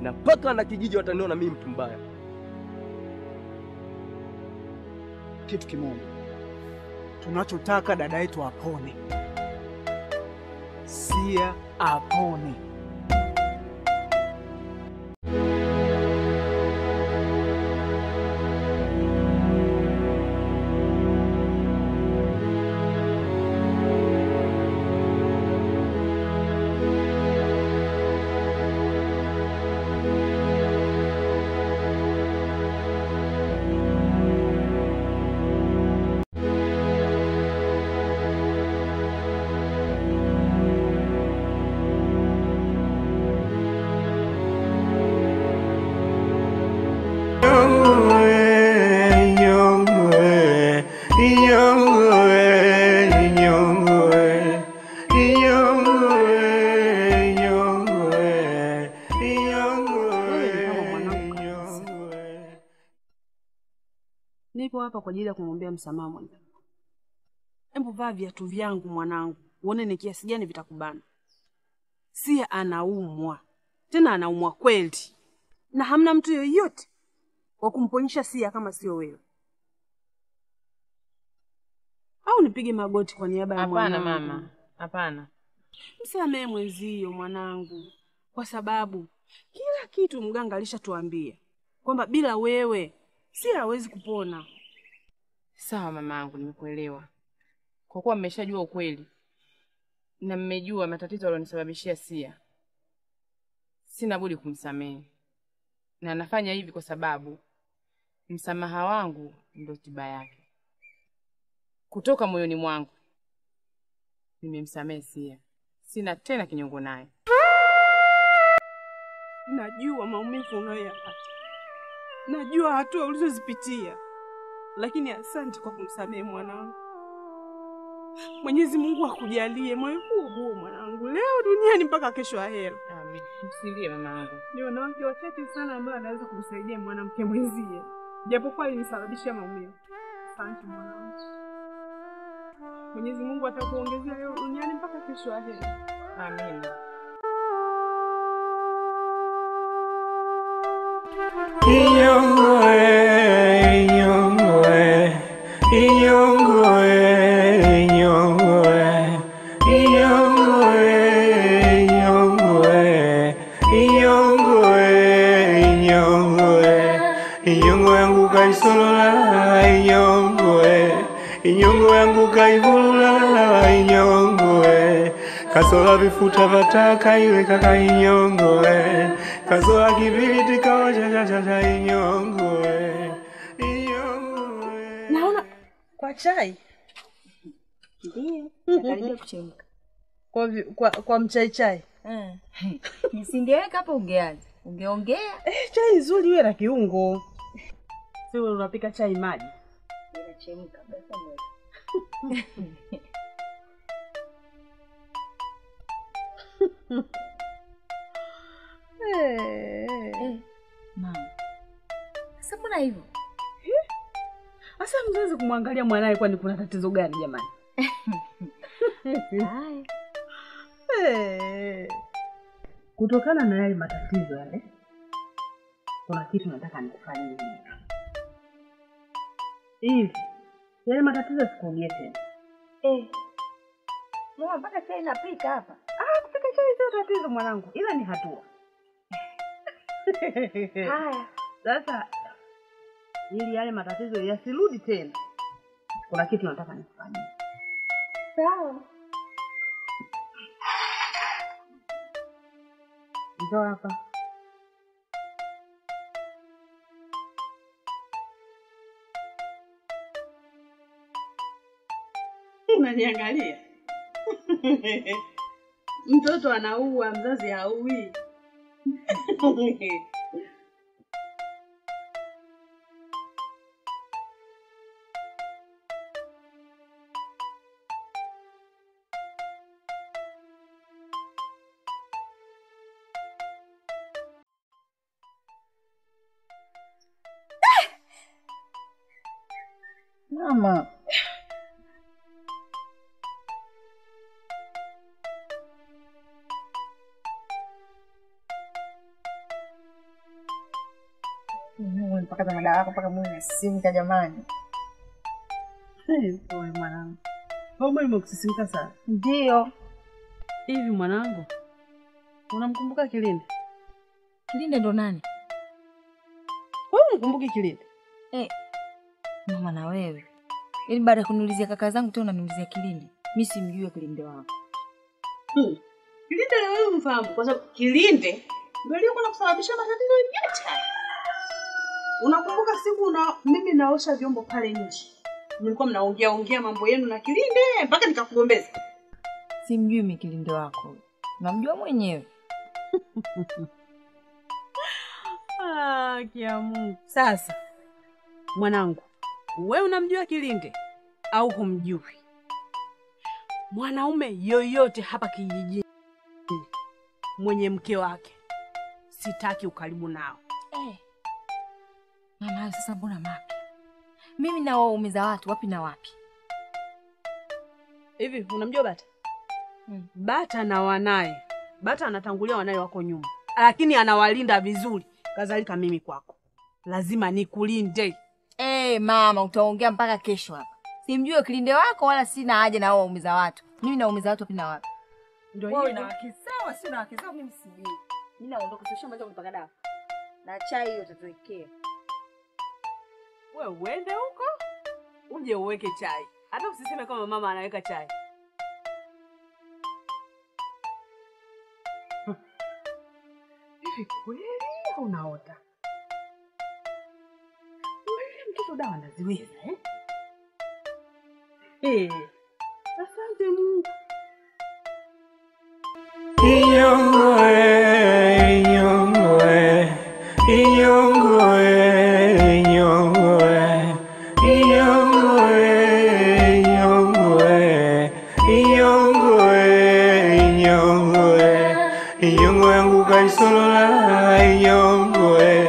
Speaker 3: Na mpaka na kijiji wataniona mimi mtu mbaya.
Speaker 4: Kitu kimoja tunachotaka, dada yetu apone. Sia apone.
Speaker 5: Nipo hapa kwa ajili ya kumwombea msamaha mwanangu. Hebu vaa viatu vyangu mwanangu, uone ni kiasi gani vitakubana. Sia anaumwa. Tena anaumwa kweli. Na hamna mtu yoyote wa kumponyesha Sia kama sio wewe. Au nipige magoti kwa niaba ya mwanangu?
Speaker 6: Hapana mama, hapana.
Speaker 5: Msamehe mwenzio mwanangu, kwa sababu kila kitu mganga alishatuambia kwamba bila wewe Sia hawezi kupona.
Speaker 6: Sawa mamangu, nimekuelewa. Kwa kuwa mmeshajua ukweli na mmejua matatizo alionisababishia Sia, sina budi kumsamehe. Na nafanya hivi kwa sababu msamaha wangu ndio tiba yake. Kutoka moyoni mwangu nimemsamehe Sia. Sina tena kinyongo naye.
Speaker 5: Najua maumivu unayoyapata. Najua hatua ulizozipitia. Lakini asante kwa kumsamehe mwanangu. Mwenyezi Mungu akujalie moyo huo huo mwanangu, leo duniani mpaka kesho ahera.
Speaker 6: Amen. Msilie mamangu.
Speaker 5: Ni wanawake wachache sana ambao wanaweza kumsaidia mwanamke mwenzie, japokuwa alinisababishia maumivu. Asante mwanangu. Mwenyezi Mungu atakuongezea leo duniani mpaka kesho ahera.
Speaker 6: Amen.
Speaker 9: Inyongo, inyongo, inyongo, inyongo, inyongo, inyongo, inyongo, inyongo, inyongo yangu kaisolola, inyongo, inyongo yangu kaivulula, inyongo, kasola vifuta vataka iweka kainyongo, kasola kibiriti kawacha cha cha cha inyongo, inyongo.
Speaker 5: Naona kwa chai
Speaker 10: ndio karibia kuchemka.
Speaker 5: Kwa mchai chai.
Speaker 10: Nisingeweka hapo ungeanza. Ungeongea.
Speaker 5: Chai nzuri iwe na kiungo. Sio unapika chai maji.
Speaker 10: Inachemka basi. Mama. Sasa mbona hivyo?
Speaker 5: Asa mzazi kumwangalia mwanae kwani kuna tatizo gani jamani?
Speaker 10: Haya.
Speaker 5: Kutokana na yale matatizo yale, kuna kitu nataka nikufanyie. Hivi, yale matatizo sikurudie tena.
Speaker 10: Mama mpaka chai napika hapa.
Speaker 5: Kupika chai sio tatizo mwanangu, ila ni hatua.
Speaker 10: Haya.
Speaker 5: Sasa ili yale matatizo yasirudi tena, kuna kitu nataka nikufanyie.
Speaker 10: Sawa.
Speaker 5: Njoo hapa. Unaniangalia? Mtoto anaua, mzazi haui.
Speaker 10: Mama. Mpaka madawa yako mpaka mwili unasisimka jamani.
Speaker 5: Pole mwanangu. Homa imekusisimka sana?
Speaker 10: Ndio.
Speaker 5: Hivi mwanangu, unamkumbuka Kilinde?
Speaker 10: Kilinde ndo nani?
Speaker 5: Wewe unamkumbuki Kilinde?
Speaker 10: Mama na wewe. Yaani baada ya kuniulizia kaka zangu tena unaniulizia Kilinde. Mimi simjui Kilinde wako.
Speaker 5: Kilinde wewe umfahamu kwa sababu Kilinde ndio aliyekuwa anakusababishia matatizo yote haya. Unakumbuka siku mimi naosha vyombo pale nje. Mlikuwa mnaongea ongea mambo yenu na Kilinde mpaka nikakugombeza.
Speaker 10: Simjui mimi Kilinde wako. Namjua mwenyewe.
Speaker 5: Kia Mungu. Sasa mwanangu, wewe unamjua Kilinde au humjui? Mwanaume yoyote hapa kijijini mwenye mke wake sitaki ukaribu nao.
Speaker 10: Mama, sasa mbona mapya? Mimi na waumiza watu wapi na wapi?
Speaker 5: Hivi unamjua Bata? Bata na wanaye. Bata anatangulia, wanaye wako nyuma. Lakini anawalinda vizuri. Kadhalika mimi kwako. Lazima nikulinde.
Speaker 10: Mama utaongea mpaka kesho hapa. Simjui kilinde wako wala sina haja na waumiza watu. Mimi naumiza watu wapi na wapi?
Speaker 5: Ndio
Speaker 10: hiyo. Wewe na wake sawa, sio na wake sawa mimi sijui. Mimi naondoka, sio kunipaka dawa. Na chai hiyo utatuwekea.
Speaker 5: Wewe uende huko uje uweke chai. Hata usiseme kama mama anaweka chai. Hivi kweli unaota? Wewe mtoto dawa anaziweza eh? Asante Mungu.
Speaker 9: Inyongoe, inyongoe, inyongoe, inyongoe, inyongoe, inyongoe, inyongoe, inyongoe, inyongo yangu kaisolola, inyongoe,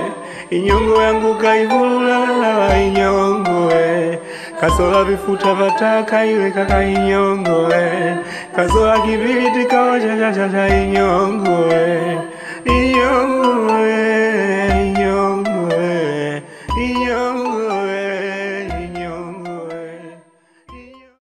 Speaker 9: inyongo yangu kaivulula, inyongoe. Kasola vifuta vataka iweka kainyongoe. Kasola kibiriti kawacha cha cha inyongoe.